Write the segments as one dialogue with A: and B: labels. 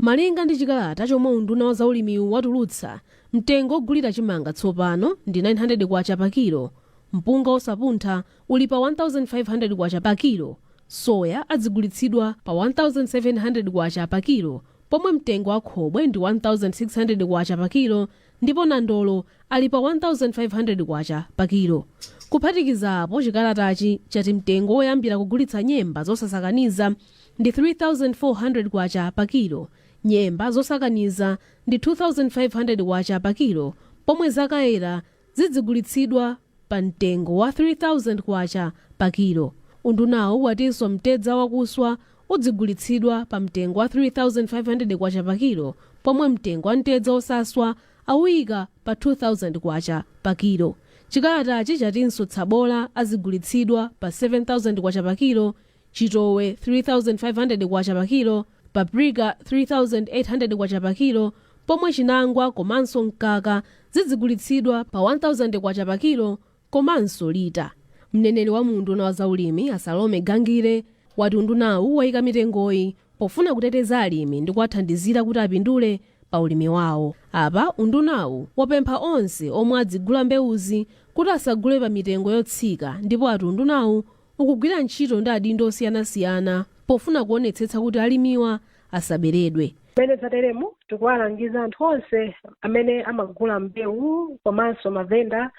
A: Malinga ndi chikalata chomwe unduna wa zaulimiwu watulutsa, mtengo ogulira chimanga tsopano ndi 900 kwacha pa kilo, mpunga osapuntha uli pa 1500 kwacha pa kilo, soya adzigulitsidwa pa 1700 kwacha pa kilo, pomwe mtengo wa khobwe ndi 1600 kwacha pa kilo ndipo nandolo ali pa 1500 kwacha pa kilo. Kuphatikiza apo, chikalatachi chati mtengo woyambira kugulitsa nyemba zosasakaniza ndi 3400 kwacha pa kilo, nyemba zosakaniza ndi 2500 kwacha pa kilo, pomwe zakayera zidzigulitsidwa pa mtengo wa 3000 kwacha pa kilo. Undunawu watinso mtedza wakuswa udzigulitsidwa pa mtengo wa 3500 kwacha pa kilo, pomwe mtengo wa mtedza osaswa awuyika pa 2000 kwacha pa kilo. Chikalatachi chatinso tsabola azigulitsidwa pa 7000 kwacha pa kilo, chitowe 3500 kwacha pa kilo, paprika 3800 kwacha pa kilo, pomwe chinangwa komanso mkaka zidzigulitsidwa pa 1000 kwacha pa kilo komanso lita. Mneneri wa unduna wa zaulimi, a Salome Gangire, wati undunawu wayika mitengoyi pofuna kuteteza alimi ndi kuwathandizira kuti apindule pa ulimi wawo. Apa undunawu wapempha onse omwe adzigula mbewuzi kuti asagule pa mitengo yotsika, ndipo ati undunawu ukugwira ntchito ndi adindo osiyanasiyana pofuna kuonetsetsa kuti alimiwa asaberedwe.
B: Mmene zateremu, tikuwalangiza anthu onse amene amagula mbewu komanso mavenda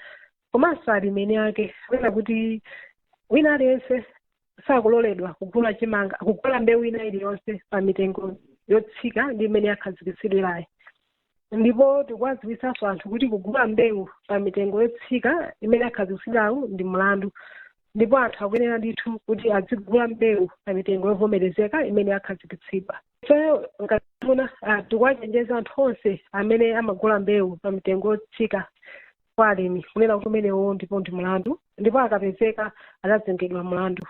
B: komanso alimi ake kunena kuti wina aliyense sakuloledwa kugula chimanga, kugula mbewu ina iliyonse pa mitengo yotsika ndi imene yakhazikitsidwirayi. Ndipo tikuwadziwitsanso anthu kuti kugula mbewu pa mitengo yotsika imene yakhazikitsidwayo ndi mlandu, ndipo anthu akuyenera ndithu kuti azigula mbewu pa mitengo yovomerezeka imene yakhazikitsidwa. Ifeyo ngati tikuwachenjeza anthu onse amene amagula mbewu pa mitengo yotsika kwa alimi kunena kuti umenewo ndipo ndi mlandu, ndipo akapezeka adzazengedwa mlandu.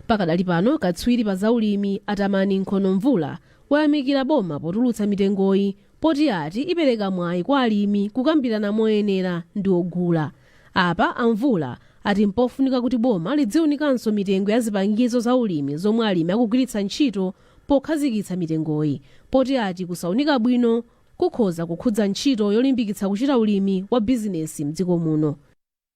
A: Pakadali pano, katswiri pa zaulimi Atamani Nkhono-Mvula wayamikira boma potulutsa mitengoyi, poti ati ipereka mwayi kwa alimi kukambirana moyenera ndi ogula. Apa Amvula ati mpofunika kuti boma lidziwunikanso mitengo ya zipangizo za ulimi zomwe alimi akugwiritsa ntchito pokhazikitsa mitengoyi, poti ati kusaunika bwino kukhoza kukhudza ntchito yolimbikitsa kuchita ulimi wa bizinesi mdziko muno.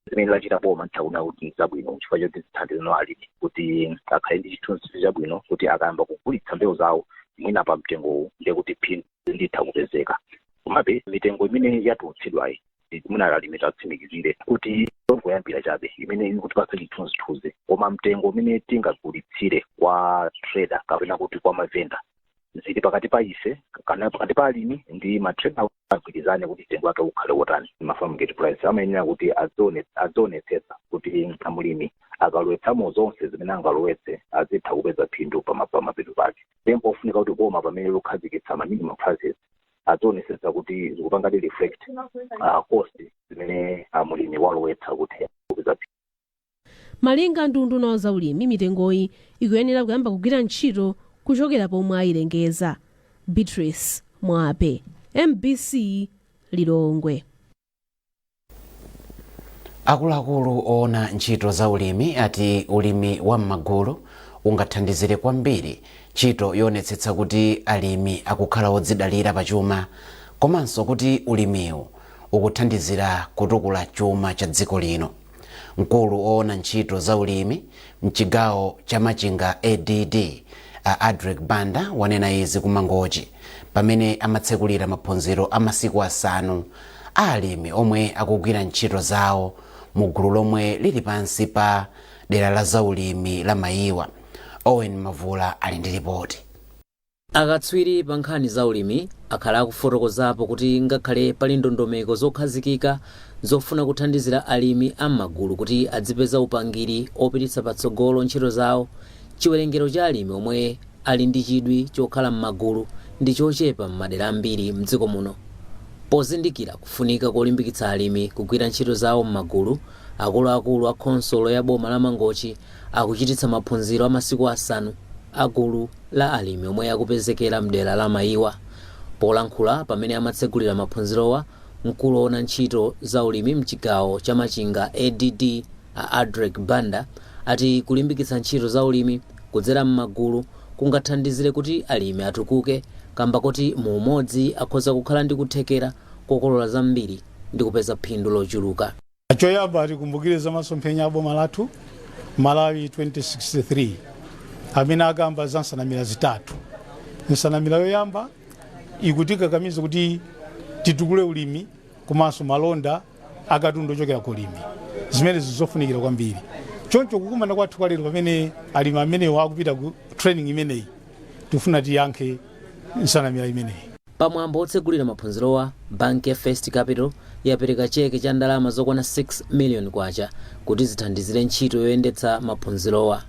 C: Zimene lachita boma ntaona kuti zabwino, chifukwa choti zithandiza alimi kuti akhale ndi chithunzi chabwino kuti akayamba kugulitsa mbewu zawo mwina pa mtengowu, ndiye kuti phindu litha kupezeka. Komabe mitengo imene yatulutsidwayi, mwina alimi tatsimikizire kuti kuyambira chabe imene ikutipatsa chithunzithunzi, koma mtengo umene tingagulitsire kwa trader kapena kuti kwa mavenda zili pakati pa ife kana pakati pa alimi ndi matrader, agwirizane kuti mtengo wake ukhale wotani. Ma farm gate price amayenera kuti adzionetsetsa kuti amulimi akalowetsamo zonse zimene angalowetse azitha kupeza phindu pamapeto pake. Ndipo ofunika kuti boma pamene lukhazikitsa ma minimum prices adzionetsetsa kuti zikupangadi reflect cost zimene amulimi walowetsa kuti kupeza phindu.
A: Malinga ndi unduna wa zaulimi, mitengoyi ikuyenera kuyamba kugwira ntchito kuchokera pomwe ayilengeza. Beatrice Mwape, MBC, Lilongwe.
D: Akuluakulu oona ntchito za ulimi ati ulimi wa m'magulu ungathandizire kwambiri ntchito yoonetsetsa kuti alimi akukhala odzidalira pachuma komanso kuti ulimiwu ukuthandizira kutukula chuma cha dziko lino. Mkulu oona ntchito za ulimi mchigawo cha Machinga ADD, a Adrick Banda, wanena izi ku Mangochi pamene amatsekulira maphunziro a masiku 5 a alimi omwe akugwira ntchito zawo mu gulu lomwe lili pansi pa dera la zaulimi la Mayiwa. Owen Mavula ali ndi ripoti.
E: Akatswiri pa nkhani za ulimi akhala akufotokozapo kuti ngakhale pali ndondomeko zokhazikika zofuna kuthandizira alimi am'magulu kuti adzipeza upangiri opititsa patsogolo ntchito zawo, chiwerengero cha alimi omwe ali ndi chidwi chokhala m'magulu ndi chochepa m'madera ambiri mdziko muno. Pozindikira kufunika kolimbikitsa alimi kugwira ntchito zawo m'magulu, akuluakulu a khonsolo ya boma la Mangochi akuchititsa maphunziro a masiku 5 a gulu la alimi omwe akupezekera mdera la Mayiwa. Polankhula pamene amatsegulira maphunzirowa, mkulu woona ntchito za ulimi mchigawo cha Machinga ADD, a Adrick Banda, ati kulimbikitsa ntchito za ulimi kudzera m'magulu kungathandizire kuti alimi atukuke. Kamba kuti mu umodzi akhoza kukhala ndi kuthekera kokolola zambiri ndi kupeza phindu lochuluka.
F: Choyamba, tikumbukire za masomphenya a boma lathu, Malawi 2063, amene akamba za nsanamira zitatu. Nsanamira yoyamba ikutikakamiza kuti titukule ulimi komanso malonda akatundu ochokera ku ulimi, zimene zizofunikira kwambiri. Choncho kukumana kwathu kwa lero, pamene alimi amenewo akupita ku training imeneyi, tifuna tiyankhe nsanamira imeneyi.
E: Pamwambo otsegulira maphunzirowa, banki ya First Capital yapereka cheke cha ndalama zokwana 6 million kwacha kuti zithandizire ntchito yoyendetsa maphunzirowa.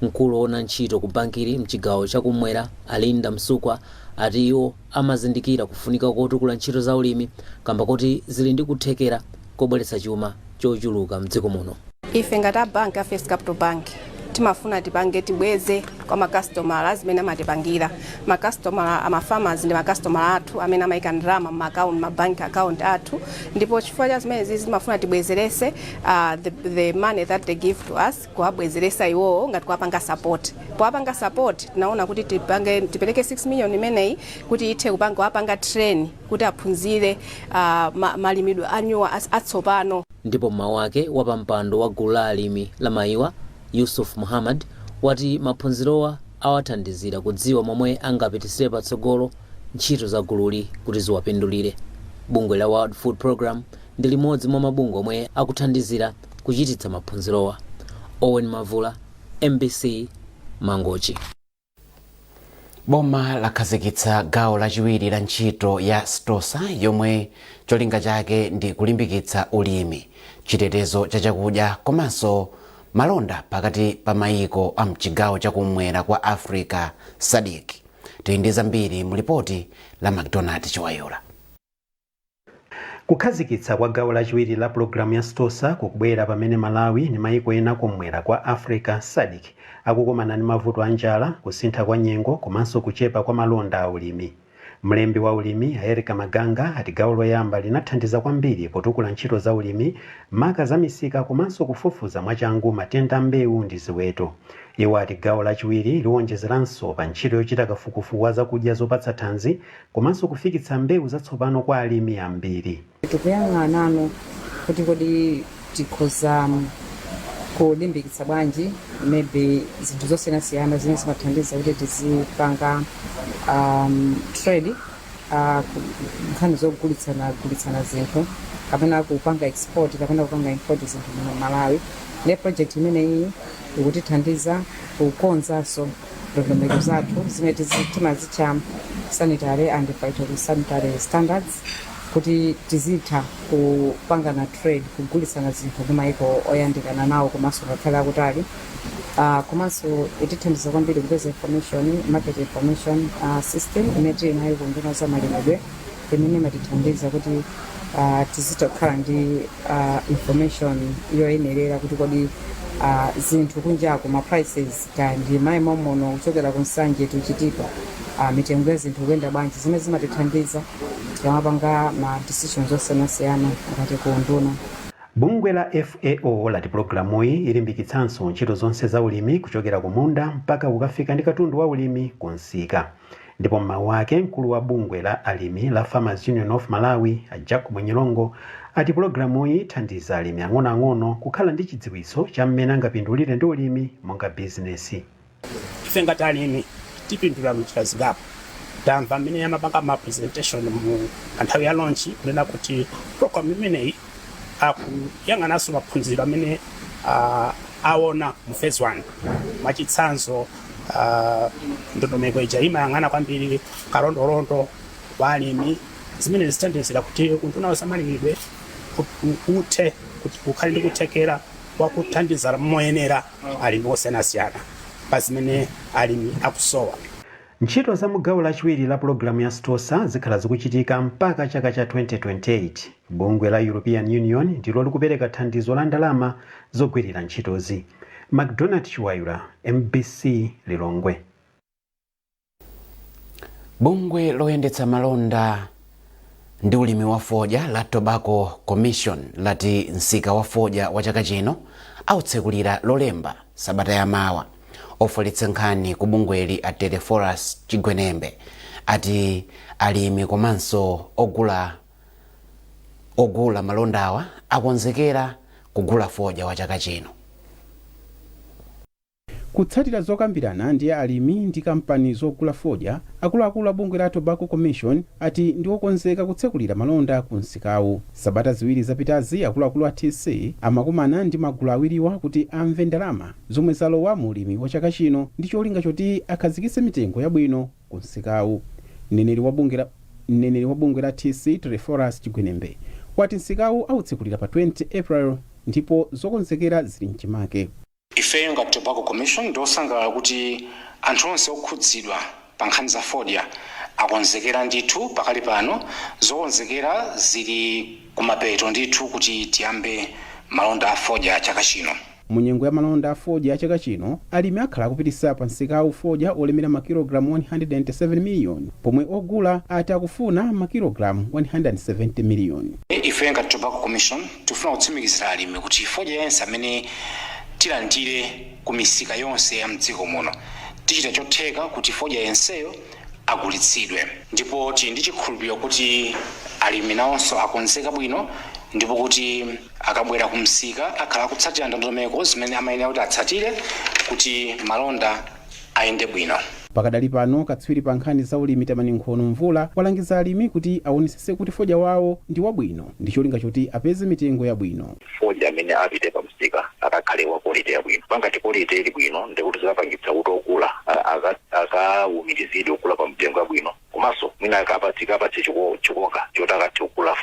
E: Mkulu woona ntchito ku bankili mchigawo chakumwera, Alinda Msukwa, ati iwo amazindikira kufunika kotukula ntchito za ulimi kamba kuti zili ndi kuthekera kobweretsa chuma chochuluka mdziko muno.
G: Ife ngati a bank a First Capital Bank timafuna tipange, tibweze kwa makasitomala zimene amatipangira. Makasitomala, amafarmers ndi makasitomala athu amene amayika ndalama ma bank account athu, ndipo chifukwa cha zimenezi timafuna tibwezerese the money that they give to us, kuwabwezeresa iwowo ngati kuwapanga support. Powapanga support, tinaona kuti tipange, tipereke 6 million imeneyi kuti ithe kupanga, kuwapanga train kuti aphunzire malimidwe anyuwa atsopano.
E: Ndipo mmawu ake, wapampando wa gulu la alimi la Maiwa, Yusuf Muhammad, wati maphunzirowa awathandizira kudziwa momwe angapitisire patsogolo ntchito za gululi kuti ziwapindulire. Bungwe la World Food Program ndi limodzi mwa mabungwe omwe akuthandizira kuchititsa maphunzirowa. Owen Mavula, MBC, Mangochi.
D: Boma lakhazikitsa gawo lachiwiri la ntchito ya STOSA, yomwe cholinga chake ndi kulimbikitsa ulimi, chitetezo cha chakudya komanso malonda pakati pa mayiko a mchigawo chakumwera kwa Africa, SADC. Tili ndi zambiri mu lipoti la MacDonald Chiwayula.
H: Kukhazikitsa kwa gawo lachiwiri la pulogalamu ya STOSA kukubwera pamene Malawi ndi mayiko ena kumwera kwa Africa, SADC, akukumana ndi mavuto a njala, kusintha kwa nyengo komanso kuchepa kwa malonda a ulimi. Mlembi wa ulimi, Erica Maganga, ati gawo loyamba linathandiza kwambiri potukula ntchito za ulimi, maka za misika komanso kufufuza mwachangu matenda a mbewu ndi ziweto. Iwo ati gawo lachiwiri liwonjezeranso pa ntchito yochita kafukufuku wa zakudya zopatsa thanzi komanso kufikitsa mbewu zatsopano kwa alimi ambiri.
I: Tikuyang'anano kuti kodi tikhoza kulimbikitsa bwanji maybe zinthu zosiyanasiyana zimene zimathandiza kuti tizipanga trade, nkhani zogulitsana gulitsana zinthu kapena kupanga export kapena kupanga import zinthu muno Malawi. Ndi project imeneyi ikutithandiza kukonzanso ndondomeko zathu zimene timazitcha sanitary and phytosanitary standards, kuti tizitha kupangana trade, kugulitsana zinthu ndi maiko oyandikana nawo komanso ngakhale akutali. Komanso itithandiza kwambiri kupeza information, market information system imene tili nayo ku Unduna za Malimidwe, imene imatithandiza kuti tizitha kukhala ndi information yoyenerera kuti kodi zinthu kunjako, ma prices, kaya ndi maimo muno kuchokera ku Nsanje to Chitipa, mitengo ya zinthu kuyenda bwanji, zimene zimatithandiza tikamapanga ma decisions osiyanasiyana ngati ku unduna.
H: Bungwe la FAO lati pulogalamuyi ilimbikitsanso ntchito zonse za ulimi kuchokera ku munda mpaka kukafika ndi katundu wa ulimi ku msika. Ndipo m'mawu ake, mkulu wa bungwe la alimi la Farmers Union of Malawi, a Jacob Nyilongo, ati pulogalamuyi ithandiza alimi ang'onoang'ono kukhala ndi chidziwitso cha mmene angapindulire ndi ulimi monga bizinesi.
J: Ife ngati alimi tipindula mnjira zingapo. Tamva mmene amapanga ma presentation mu nthawi ya launch kunena kuti program imeneyi akuyang'ananso maphunziro amene aona mu phase 1. Mwachitsanzo, ndondomeko ija imayang'ana kwambiri kalondolondo wa alimi, zimene zithandizira kuti Unduna wa Zamalimidwe uthe kuti ukhale ndi kuthekera kwa kuthandiza moyenera alimi osiyanasiyana pa zimene alimi akusowa.
H: Ntchito za mugawo lachiwiri la pulogalamu ya STOSA zikhala zikuchitika mpaka chaka cha 2028. Bungwe la European Union ndilo likupereka thandizo la ndalama zogwirira ntchitozi. MacDonald Chiwayula, MBC, Lilongwe.
D: Bungwe loyendetsa malonda ndi ulimi wa fodya la Tobacco Commission lati msika wa fodya wa chaka chino autsekulira Lolemba sabata yamawa. Ofalitsa nkhani ku bungweli, a Teleforus Chigwenembe, Ati alimi komanso ogula malondawa akonzekera kugula fodya wa chaka chino.
K: Kutsatira zokambirana ndi alimi ndi kampani zogula fodya, akuluakulu a bungwe la Tobacco Commission ati ndi okonzeka kutsekulira malonda ku msikawu. Sabata 2 zapitazi, akuluakulu a TC amakumana ndi magulu awiriwa kuti amve ndalama zomwe zalowa mu ulimi wa chaka chino ndi cholinga choti akhazikitse mitengo yabwino ku msikawu. Mneneri wa bungwe la TC, Treforus Chigwenembe, wati msikawu awutsekulira pa 20 April ndipo zokonzekera zili mchimake.
L: Ifeyo ngati Tobacco Commission ndiosangalala kuti anthu onse okhudzidwa pa nkhani za fodya akonzekera ndithu. Pakali pano zokonzekera zili kumapeto ndithu kuti tiyambe malonda a fodya chaka chino.
K: Mu nyengo ya malonda a fodya a chaka chino, alimi akhala akupitisa pa msikawu fodya olemera makilogalamu 197 miliyoni, pomwe ogula ati akufuna makilogalamu 170 miliyoni.
L: Ifeyo ngati Tobacco Commission tifuna kutsimikizira alimi kuti fodya yense amene tilandire ku misika yonse ya mdziko muno, tichita chotheka kuti fodya yenseyo agulitsidwe, ndipo tili ndi chikhulupiriro kuti alimi nawonso akonzeka bwino, ndipo kuti akabwera ku msika akhala akutsatira ndondomeko zimene amayenera kuti atsatire kuti malonda ayende bwino.
K: Pakadali pano, katswiri pa nkhani za ulimi Tamani Nkhono Mvula walangiza alimi kuti aonetsetse kuti fodya wawo ndi wabwino ndi cholinga choti apeze mitengo yabwino.
C: Fodya amene apite pa msika akakhale wa quality yabwino. Pangati quality ili bwino, ndikuti zikapangitsa kuti ogula akawumirizidwe kugula pa mtengo yabwino, komanso mwina akapatse chikoka choti akathe kugula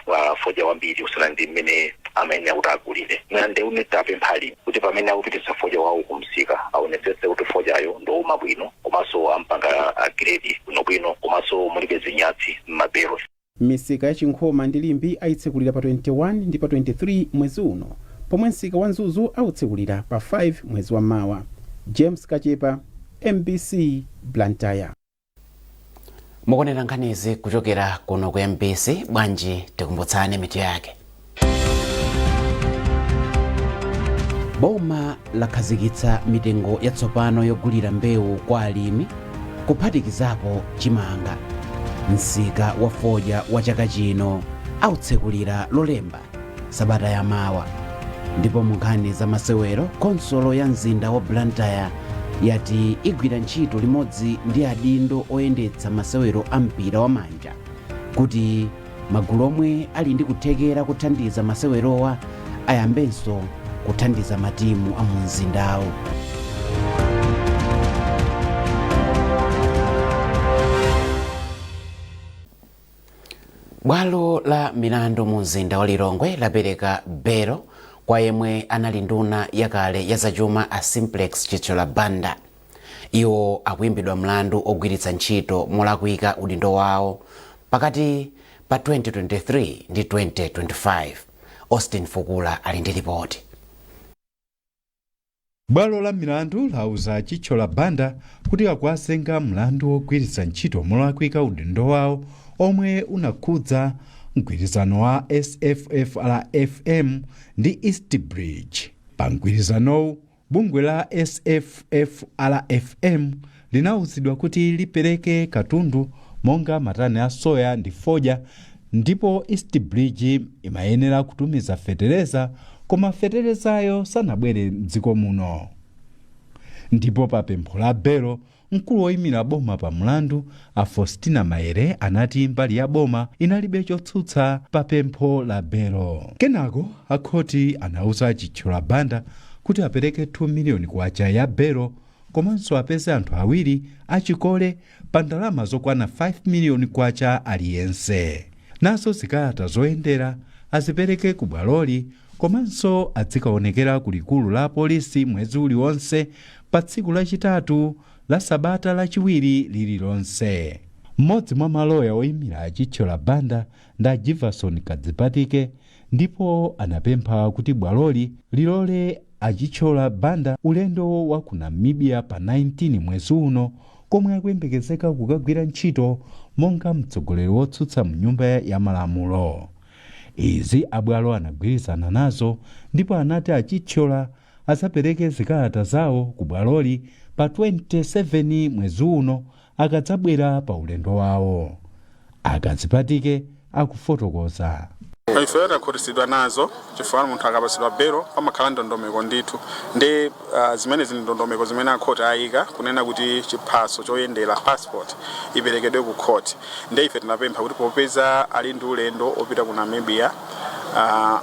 C: fodya wambiri kusiyana ndi mmene amayenera kuti agulire. Mwina ndiye tapempha alimi kuti pamene akupititsa fodya wawo kumsika, aonetsetse kuti fodyayo ndiwoma bwino, komanso ampanga grade bwinobwino, komanso mulibe zinyatsi m'mabelo.
K: Misika ya Chinkhoma ndi Limbe ayitsekulira pa 21 ndi pa 23 mwezi uno, pomwe msika wa Mzuzu awutsekulira pa 5 mwezi wa mawa. James Kachepa, MBC, Blantyre.
D: Mukuonera nkhanizi kuchokera kuno ku MBC. Bwanji tikumbutsane mitu yake. Boma lakhazikitsa mitengo yatsopano yogulira mbewu kwa alimi, kuphatikizapo chimanga. Msika wa fodya wa chaka chino awutsekulira Lolemba sabata yamawa. Ndipo mu nkhani za masewero, khonsolo ya mzinda wa Blantyre yati igwira ntchito limodzi ndi adindo oyendetsa masewero a mpira wa manja kuti magulu omwe ali ndi kuthekera kuthandiza masewerowa ayambenso kuthandiza matimu a mu mzindawo. Bwalo la milandu mu mzinda wa Lilongwe lapereka belo kwa yemwe anali nduna yakale ya zachuma, a Simplex Chithyola Banda. Iwo akuimbidwa mlandu ogwiritsa ntchito molakwika udindo wawo pakati pa 2023 ndi 2025. Austin Fukula ali ndi ripoti.
M: Bwalo la milandu lauza Chithyola Banda kuti akuwazenga mlandu wogwiritsa ntchito molakwika udindo wawo omwe unakhudza mgwirizano wa SFFRFM ndi East Bridge. Pa mgwirizanowu, bungwe la SFFRFM linauzidwa kuti lipereke katundu monga matani a soya ndi fodya, ndipo East Bridge imayenera kutumiza fetereza, koma feterezayo sanabwere mdziko muno. Ndipo pa pempho la belo, mkulu woyimira boma pa mlandu, a Faustina Maere, anati mbali ya boma inalibe chotsutsa pa pempho la belo. Kenako akhoti anauza Chithyola Banda kuti apereke 2 miliyoni kwacha ya belo, komanso apeze anthu awiri achikole pa ndalama zokwana 5 miliyoni kwacha aliyense. Nazo zikalata zoyendera azipereke ku bwaloli, komanso adzikaonekera ku likulu la polisi mwezi uliwonse pa tsiku lachitatu la sabata lachiwiri lililonse. Mmodzi mwa maloya oyimira Achithyola Banda ndi Jivason Kadzipatike, ndipo anapempha kuti bwaloli lilole Achithyola Banda ulendo wa ku Namibia pa 19 mwezi uno, komwe akuyembekezeka kukagwira ntchito monga mtsogoleri wotsutsa mnyumba ya malamulo. Izi abwalo anagwirizana nazo, ndipo anati Achithyola azapereke zikalata zawo ku bwaloli pa 27 mwezi uno. Akadzabwera pa ulendo wawo, Akadzipatike akufotokoza.
N: Ife takhutitsidwa nazo chifukwa munthu akapatsidwa belo pamakhala ndondomeko ndithu ndi zimene zili ndondomeko zimene akhoti ayika kunena kuti chiphaso choyendera, passport, iperekedwe ku khoti. Ndi ife tinapempha kuti popeza ali ndi ulendo opita ku Namibia,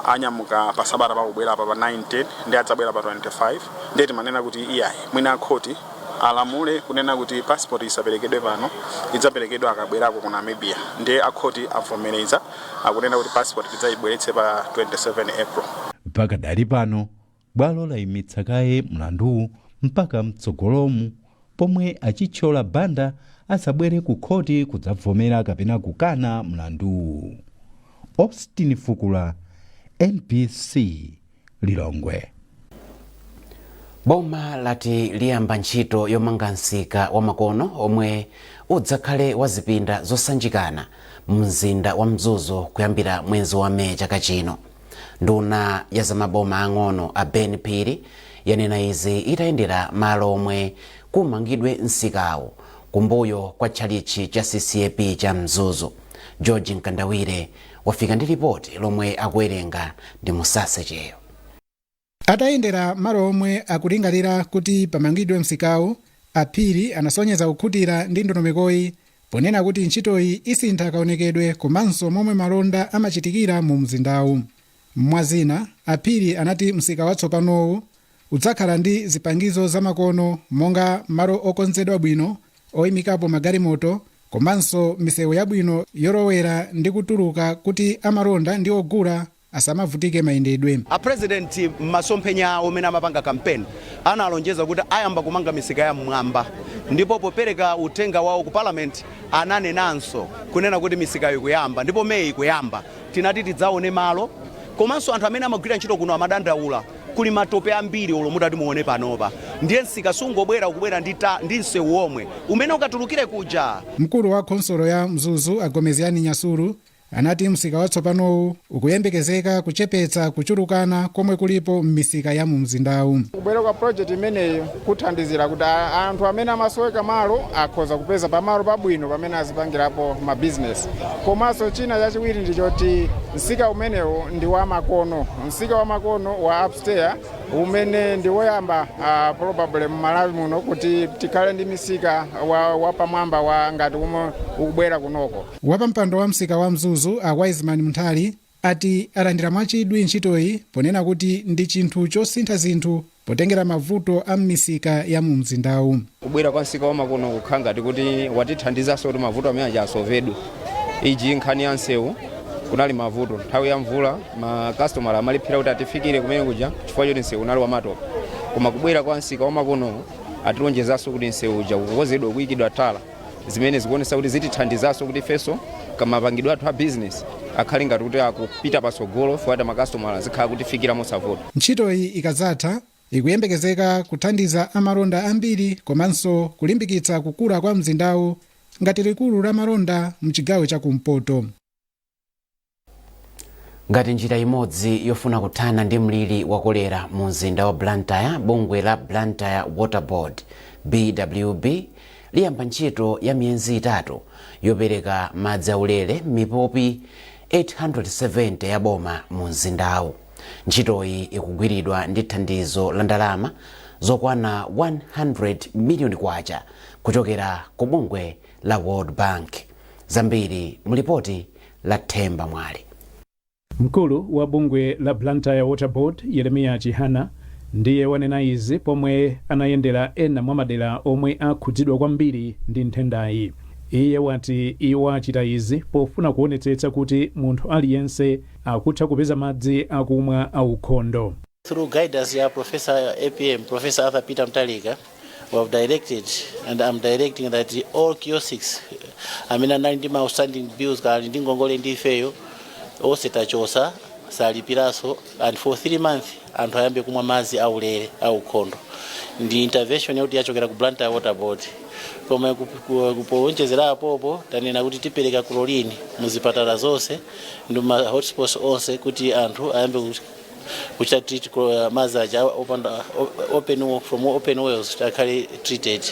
N: anyamuka pa sabata pakubwera apa pa 19 ndi adzabwera pa 25, ndiye timanena kuti iyayi, mwina akhoti alamule kunena kuti passport isaperekedwe pano, idzaperekedwa akabwerako ku Namibia. Ndiye akhoti avomereza, akunena kuti passport tidzayibweretse pa 27 April.
M: Pakadali pano bwalo layimitsa kaye mlanduwu mpaka mtsogolomu pomwe a Chithyola Banda asabwere ku khoti kudzavomera kapena kukana mlanduwu. Austin Fukula, MBC, Lilongwe.
D: Boma lati liyamba ntchito yomanga msika wa makono omwe udzakhale wa zipinda zosanjikana mzinda wa Mzuzu kuyambira mwezi wa Meyi chaka chino. Nduna ya zamaboma ang'ono a Ben Phiri yanena izi itayendera malo omwe kumangidwe msikawo kumbuyo kwa tchalitchi cha CCAP cha Mzuzu. George Mkandawire wafika ndi ripoti lomwe akuwerenga ndi Musase Cheyo.
O: Atayendera malo omwe akulingalira kuti pamangidwe msikawu, a Phiri anasonyeza kukhutira ndi ndondomekoyi ponena kuti ntchitoyi isintha kaonekedwe komanso momwe malonda amachitikira mu mzindawu. Mwazina, a Phiri anati msika watsopanowu udzakhala ndi zipangizo zamakono monga malo okonzedwa bwino oyimikapo magalimoto komanso misewu yabwino yolowera ndi kutuluka kuti amalonda ndi ogula asamavutike mayendedwe.
P: A President m'masomphenya awo amene amapanga kampeni analonjeza kuti ayamba kumanga misika ya mmwamba, ndipo popereka uthenga wawo ku Parliament ananenanso kunena kuti misika ikuyamba, ndipo Meyi ikuyamba. Tinati tidzaone malo, komanso anthu amene amagwira ntchito kuno amadandaula, kuli matope ambiri. Olo mutati muone panopa, ndiye msika sungobwera, ukubwera ndi msewu omwe umene ukatulukire kuja.
O: Mkulu wa khonsolo ya Mzuzu, a Gomezgani Nyasulu, anati msika watsopanowu ukuyembekezeka kuchepetsa kuchulukana komwe kulipo m'misika ya mu mzindawu.
Q: Kubwera kwa project imeneyi kuthandizira kuti anthu amene amasoweka malo akhoza kupeza pamalo pabwino pamene azipangirapo mabizinesi. Komanso china chachiwiri ndi choti msika umenewu ndi wamakono, msika wamakono wa upstairs umene ndi woyamba probably mMalawi muno kuti tikhale ndi misika wapamwamba wa ngati umwe ukubwera kunoko.
O: Wapampando wa msika wa Mzuzu, a Wiseman Mnthali, ati alandira mwachidwi ntchitoyi ponena kuti ndi chinthu chosintha zinthu potengera mavuto a m'misika ya mu mzindawu.
R: Kubwera kwa msika wamakono kukhala ngati kuti watithandizanso kuti mavuto amene aja asolvedwe. Iji nkhani ya msewu, kunali mavuto nthawi ya mvula, makasitomala amalephera kuti atifikire kumene kuja chifukwa choti msewu unali wamatope. Koma kubwera kwa msika wamakono atilonjezanso kuti msewu uja ukukonzedwa, kuyikidwa tala, zimene zikuonesa kuti zitithandizanso kuti ifenso kamapangidwe athu a business akhale ngati kuti akupita patsogolo, fuata makasitomala azikhala kutifikira mosavuta.
O: Ntchitoyi ikadzatha ikuyembekezeka kuthandiza amalonda ambiri komanso kulimbikitsa kukula kwa mzindawu ngati likulu la malonda mchigawo chakumpoto.
D: Ngati njira imodzi yofuna kuthana ndi mliri wa kolera mu mzinda wa Blantyre, bungwe la Blantyre Water Board, BWB, liyamba ntchito ya miyezi 3 yopereka madzi aulere m'mipopi 870 ya boma mu mzindawu. Ntchitoyi ikugwiridwa ndi thandizo la ndalama zokwana 100 miliyoni kwacha kuchokera ku bungwe la World Bank. Zambiri mulipoti la Themba Mwale.
S: Mkulu wa bungwe la Blantyre Water Board, Yeremiya Chihana, ndiye wanena izi pomwe anayendera ena mwa madera omwe akhudzidwa kwambiri ndi nthendayi. Iye wati iwo achita izi pofuna kuonetsetsa kuti munthu aliyense akutha kupeza madzi akumwa aukhondo.
T: Through guidance ya Professor APM, Professor Arthur Peter Mutharika, we have directed and I'm directing that all kiosks amene anali ndi ma outstanding bills kali ndi ngongole ndi ifeyo onse tachosa, salipiranso, and for 3 months anthu ayambe kumwa madzi aulere aukhondo. Ndi intervention yakuti yachokera ku Blantyre Water Board. Koma powonjezera apopo, tanena kuti tipereka chlorine muzipatala zonse ndi ma hotspots onse kuti anthu ayambe kuchita treat madzi aja open, from open wells akhale treated.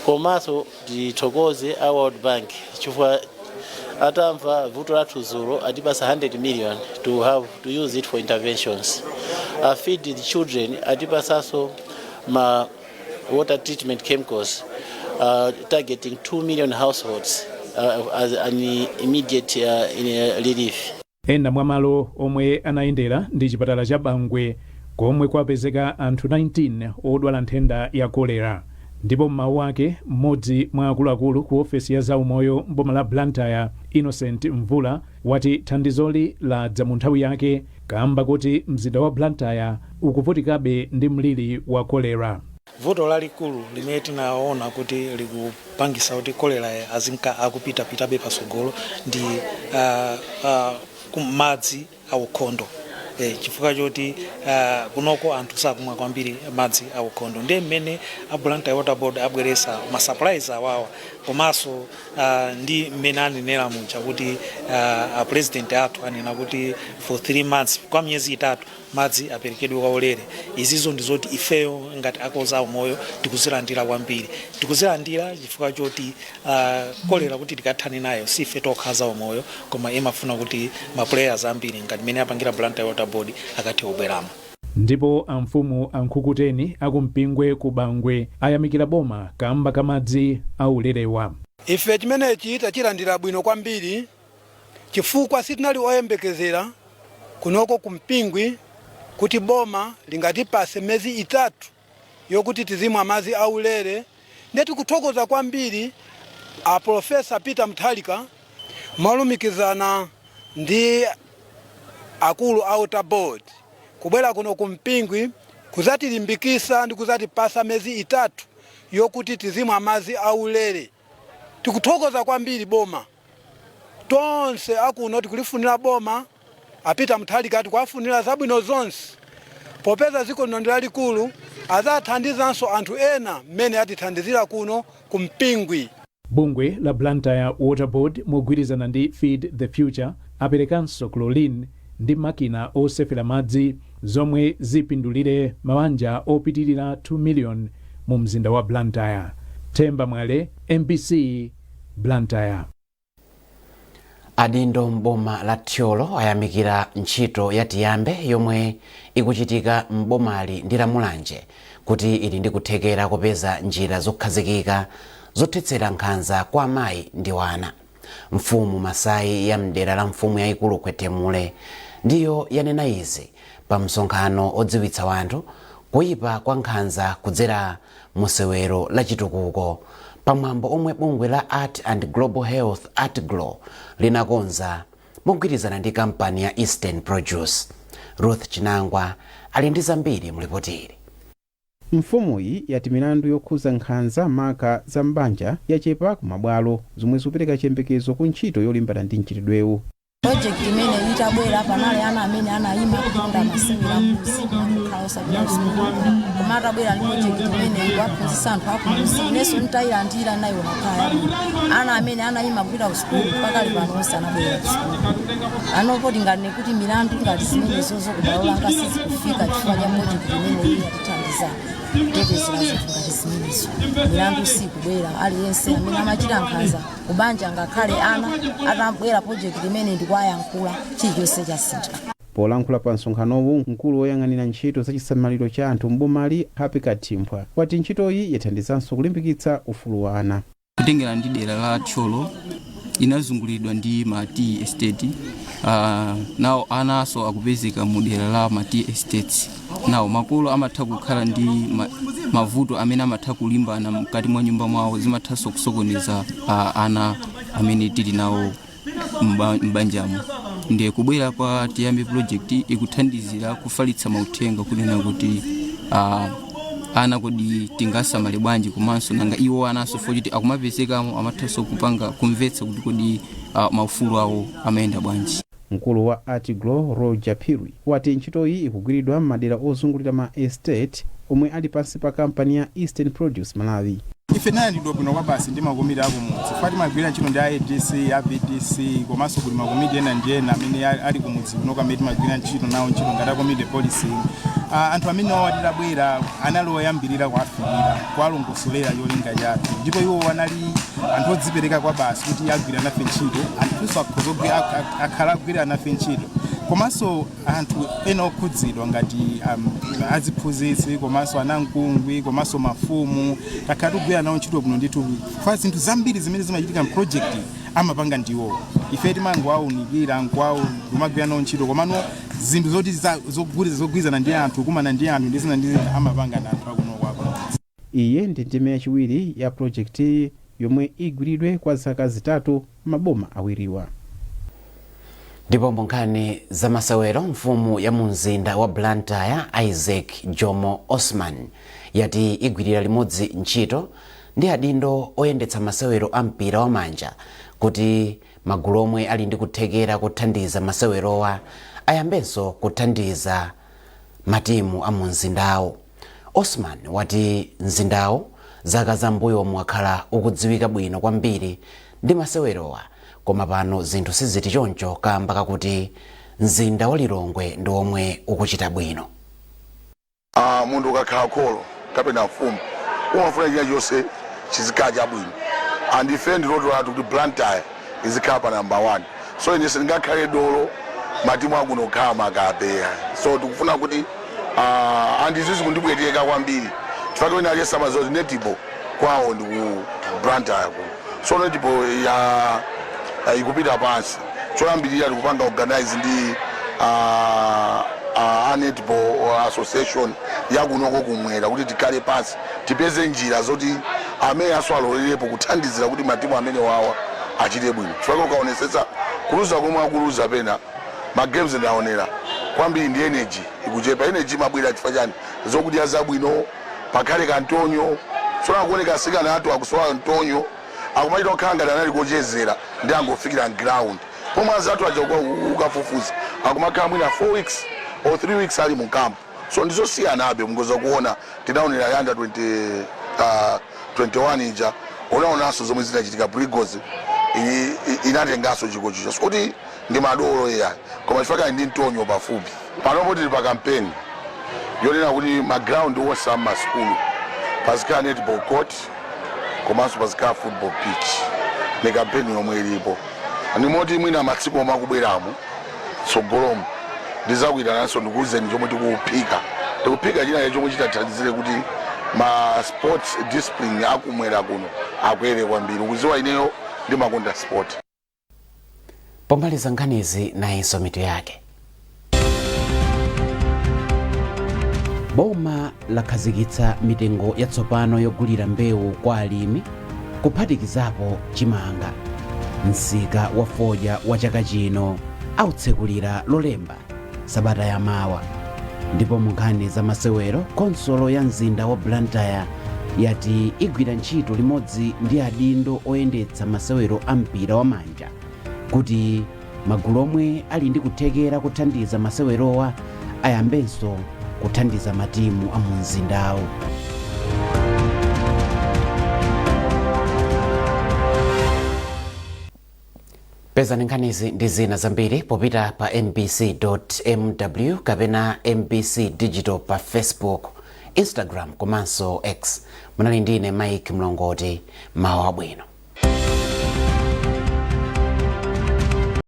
T: Komanso tithokoze a World Bank chifukwa atamva vuto lathu dzulo atipasa 100 million to have to use it for interventions. Feed the Children atipasanso ma water treatment chemicals targeting 2 million households as an immediate relief.
S: Ena mwa malo omwe anayendera ndi chipatala cha Bangwe komwe kwapezeka anthu 19 odwala nthenda ya kolera. Ndipo m'mawu ake, mmodzi mwa akuluakulu ku ofesi ya zaumoyo mboma la Blantyre, Innocent Mvula, wati thandizoli ladza mu nthawi yake kamba kuti mzinda wa Blantyre ukuvutikabe ndi mliri wa kolera.
U: Vuto lalikulu limene tinaona kuti likupangisa kuti kolera azinka akupitapitabe pasogolo ndi madzi aukhondo, chifukwa choti kunoko anthu sakumwa kwambiri madzi aukhondo. Ndiye mmene a Blantyre Water Board abweresa ma supplies awawa, komanso ndi mmene anenera muja kuti a president athu anena kuti for 3 months, kwa miyezi 3, madzi aperekedwe kwa ulere, izizo ndizoti ifeyo ngati akoza umoyo tikuzilandira kwambiri. Tikuzilandira chifukwa choti kolera kuti tikathane nayo sife tokha za umoyo, koma imafuna kuti ma players ambiri ngati mmene apangira Blantyre Water Board akathe kubweramo.
S: Ndipo amfumu ankhukuteni akumpingwe ku Bangwe ayamikira boma kamba kamadzi aulerewa.
V: Ife chimenechi tachilandira bwino kwambiri chifukwa sitinali oyembekezera kunoko kumpingwi kuti boma lingatipase miyezi 3 yokuti tizimwa madzi aulere. Ndiye tikuthokoza kwambiri a Professor Peter Mutharika molumikizana ndi akulu a Water Board kubwera kuno kumpingwi kuzatilimbikisa ndi kuzatipasa miyezi 3 yokuti tizimwa madzi aulere. Tikuthokoza kwambiri boma tonse akuno, tikulifunira boma a Peter Mutharika, tikuwafunira zabwino zonse popeza dziko lino ndi lalikulu, adzathandizanso anthu ena mmene atithandizira kuno kumpingwi.
S: Bungwe la Blantyre Water Board mogwirizana ndi Feed the Future aperekanso chlorine ndi makina osefera madzi zomwe zipindulire mabanja opitirira 2 million mu mzinda wa Blantyre. Themba Mwale, MBC, Blantyre.
D: Adindo m'boma la Thyolo ayamikira ntchito ya Tiyambe yomwe ikuchitika m'bomali ndi la Mulanje kuti ili ndi kuthekera kupeza njira zokhazikika zothetsera nkhanza kwa amayi ndi wana. Mfumu Masai ya mdera la mfumu yayikulu Khwetemule ndiyo yanena izi pa msonkhano odziwitsa wanthu kuyipa kwa nkhanza kudzera musewero la chitukuko pamwambo omwe bungwe la Art and Global Health, ArtGlo, linakonza mogwirizana ndi kampani ya Eastern Produce. Ruth Chinangwa ali ndi zambiri mulipotili.
K: Mfumuyi yati milandu yokhuza nkhanza maka za m'banja yachepa ku mabwalo, zomwe zikupereka chiyembekezo ku ntchito yolimbana ndi mchitidwewu.
W: Project imene itabwera, panali ana amene anayima kukonda masewera mbuzi nakukhala osapita kusukulu, koma atabwera ndi project imene ikuwaphunzitsa anthu akumudzi, inenso nditayilandira nayiona kukhala yabwino. Ana amene anayima kupita kusukulu pakali pano onse anabwera kusukulu. Anopo tinganene kuti milandu ngati zimenezozo kubwalo langa sizikufika chifukwa cha project imene iyi yatithandiza kutetezera zinthu ngati zimenezo. Milandu sikubwera. Aliyense amene amachita nkhanza kubanja, ngakhale ana, atabwera project imene ndikuwayankhula, chilichonse chasintha.
K: Polankhula pa msonkhanowu, mkulu woyang'anira ntchito za chisamaliro cha anthu m'bomali, Happy Kathimbwa, wati ntchitoyi yathandizanso kulimbikitsa ufulu wa ana.
X: Kutengera ndi dera la Thyolo inazungulidwa ndi ma tea estate, nawo anaso akupezeka mu dera la ma tea estates. Nawo makolo amatha kukhala ndi mavuto amene amatha kulimbana mkati mwa nyumba mwawo, zimathanso kusokoneza ana amene tili nawo m'banjamo. Ndiye kubwera kwa Tiyambe project ikuthandizira kufalitsa mauthenga kunena kuti ana kodi tingasamale bwanji, komanso nanga iwo ananso fochiti akumapezekamo amathanso kupanga kumvetsa kuti kodi maufulu awo amayenda bwanji.
K: Mkulu wa ArtGlo, Roger Phiri, wati ntchitoyi ikugwiridwa m'madera ozungulira ma estate omwe ali pansi pa kampani ya Eastern Produce Malawi.
N: Ife tinalandidwa bwino kwa basi ndi makomiti akumudzi chifukwa timagwira ntchito ndi ADC, AVDC, komanso kuli makomiti ena ndi ena amene ali kumudzi kuno amene timagwira ntchito nawo ntchito ngati a community policing. Anthu amene wawa titabwera anali oyambirira kuafikira, kuwalongosolera cholinga chathu, ndipo iwo anali anthu odzipereka kwa basi kuti agwira nafe ntchito. Anthunso akhala agwira nafe ntchito, komanso anthu ena okhudzidwa ngati aziphunzitsi, komanso anamkungwi, komanso mafumu. Takhala tikugwira nawo ntchito bwino ndithu kwa zinthu zambiri zimene zimachitika m'project amapanga ndiwo. Ife timangowaunikira, kumagwira nawo ntchito, komano zinthu zoti zogwirizana ndi anthu, kumana ndi anthu ndi zina ndi zina, amapanga ndi anthu akuno kwako.
K: Iyi ndi ndime yachiwiri ya projekti yomwe igwiridwe kwa zaka 3 maboma awiriwa.
D: Ndipo mu nkhani zamasewero, mfumu ya mu mzinda wa Blantyre, Isaac Jomo Osman, yati igwirira limodzi ntchito ndi adindo oyendetsa masewero a mpira wa manja kuti magulu omwe ali ndi kuthekera kuthandiza masewerowa ayambenso kuthandiza matimu a mu mzindawo. Osman wati mzindawo zaka zambuyo mwakhala ukudziwika bwino kwambiri ndi masewerowa, koma pano zinthu siziti choncho kamba kakuti mzinda wa Lilongwe ndi omwe ukuchita bwino.
A: Munthu ukakhala kholo kapena mfumu, umafuna china chonse chizikhala chabwino, and ife ndi loto lathu kuti Blantyre izikhala pa number one. So ine sindingakhale dolo matimu akuno kukhala makapeya. So tikufuna kuti and izi zikundipweteka kwambiri chifukwa wina aliyense amadziwa kuti netball kwawo ndi ku Blantyre kuno. So netball ya ikupita pansi. Choyambirira tikupanga organize ndi a netball association yakunoko kumwera kuti tikhale pansi, tipeze njira zoti amene aso alolerepo kuthandizira kuti matimu amene wawa achite bwino, chifukwa ukaonesetsa kuluza komwe akuluza pena ma games ndaonera kwambiri ndi energy ikuchepa. Energy imabwera chifukwa chani? Zokudya zabwino, pakhale kantonyo. Tsono akuoneka asikana athu akusowa ntonyo, akumachita kukhala ngati anali kochezera ndi angofikira ground, pomwe anzathu aja ukafufuza akumakhala mwina 4 weeks or 3 weeks ali mu camp. So ndizosiyanabe. Mungoza kuona tinaonera ya under 20, 21 ija, unaonanso zomwe zinachitika. Brigos inatenganso chikho chicho, sikuti ndi madolo iya, koma chifukwa ndi mtonyo pafupi. Panopo tili pa kampeni yonena kuti ma ground onse am'masukulu pazikhala netball court komanso pazikhala football pitch. Ni kampeni yomwe ilipo. Ndimoti mwina matsiku omwe akubweramo tsogolomo ndizakuyitananso ndikuwuzeni chomwe tikuphika. Tikuphika china chomwe chitathandizire kuti ma sports discipline akumwera kuno akwere kwambiri. Ukuziwa ineyo ndimakonda sport.
D: Pomaliza nkhanizi, nayinso mitu yake. Boma lakhazikitsa mitengo yatsopano yogulira mbewu kwa alimi, kuphatikizapo chimanga. Msika wa fodya wa chaka chino autsekulira Lolemba sabata yamawa. Ndipo mu nkhani za masewero, khonsolo ya mzinda wa Blantyre yati igwira ntchito limodzi ndi adindo oyendetsa masewero a mpira wa manja kuti magulu omwe ali ndi kuthekera kuthandiza masewerowa ayambenso kuthandiza matimu a mu mzindawo. Pezani nkhanizi ndi zina zambiri popita pa mbc.mw kapena MBC Digital pa Facebook, Instagram komanso X. Munali ndine Mike Mlongoti. Mawa wabwino.